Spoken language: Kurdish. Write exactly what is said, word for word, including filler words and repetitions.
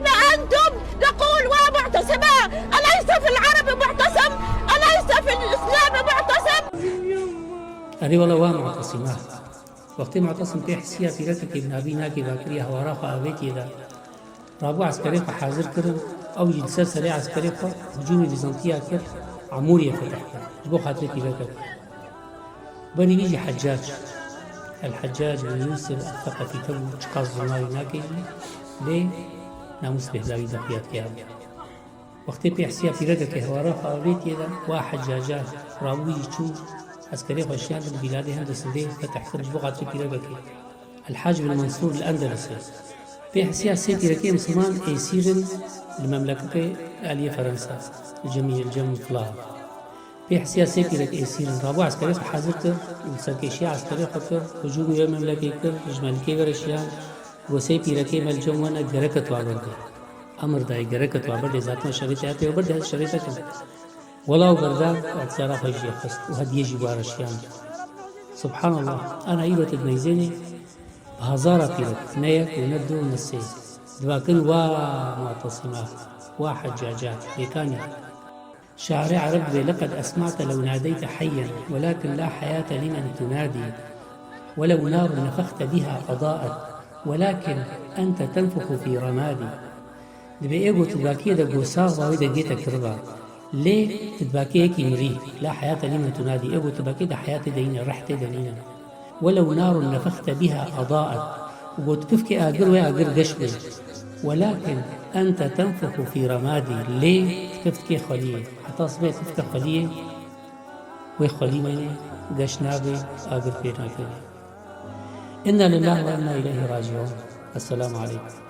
أنتم تقول ومعتصمة، أليس في العرب معتصم؟ أليس في الإسلام معتصم؟ Erê wela wa mu'tesimê. Wextê Mu'tesim pê hisiya pîrekekê bi navî Nakê Bakirî hewara xwe avêtiyê de, rabû eskerê xwe hazir kirin, ew jî li ser serê eskerê xwe hicûmê Bîzantiya kir, Amûriyê fetih kir, ji bo xatirê pîrekekê. Berî wî jî Heccac, El-Heccac bin Yûsif El-Seqefî hebû, çiqas zûna wî nake jî, lê namûs bêhna wî de xuya dikiya. Wextê pê hisiya pîrekekê hewara xwe avêtiyê de, wa Heccaca rabû jî çû, eskerê xwe şiyand, li bîladê hem di sindê fetih kir, ji bo xatirê pîrekekê. El-Hac bin Mansûr li Endelisê. Pê hisiya sê pîrekê misilman êsîr in li memleketê aliyê Ferensa, li cemî, li cem Flav. Pê hisiya sê pîrek êsîr in. Rabû eskerê xwe hazir kir û serkêşiya eskerê xwe kir, hicûmê wê memlekê kir, ji melikê were şiyand, got, sê pîrekê me li cem we ne, gereke tu a berdê. Emir dayê, gereke tu a berdê, zaten şerê te ya pê berdê, ez şerê te kim. Wela û berda, îhtiyara xwe jî xist û hediyê jî ware şiyand. Subhanallah, ana îro tu dimeyzênê, bi hezara pîrek, ne yek û ne du û ne sê, dibakin wa Mu'tesimê, wa Heccaca, pêkanî. Şairê ereb dibê: لقد أسمعت لو ناديت حيا، ولكن لا حياة لمن تنادي، ولو نار نفخت بها أضاءت، ولكن أنت تنفخ في رمادي. Dibê ê got tu bakiyê de got sax ba wê dengê te kiriba. Lê tu dibakê yekî mirî. لا حياة لمن تنادي. Ê got tu bakê de heyatê de nîne, reh tê de nîne. ولو نار نفخت بها أضاءت. Û got, tifkê agir wê agir geş bê. ولكن أنت تنفخ في رمادي. Lê tu tifkê xweliyê. Heta sibê tifke xweliyê, wê xwelî meyê, geş nabê, agir pê nakevê. إنا لله وإنا إليه راجعون. السلام عليكم.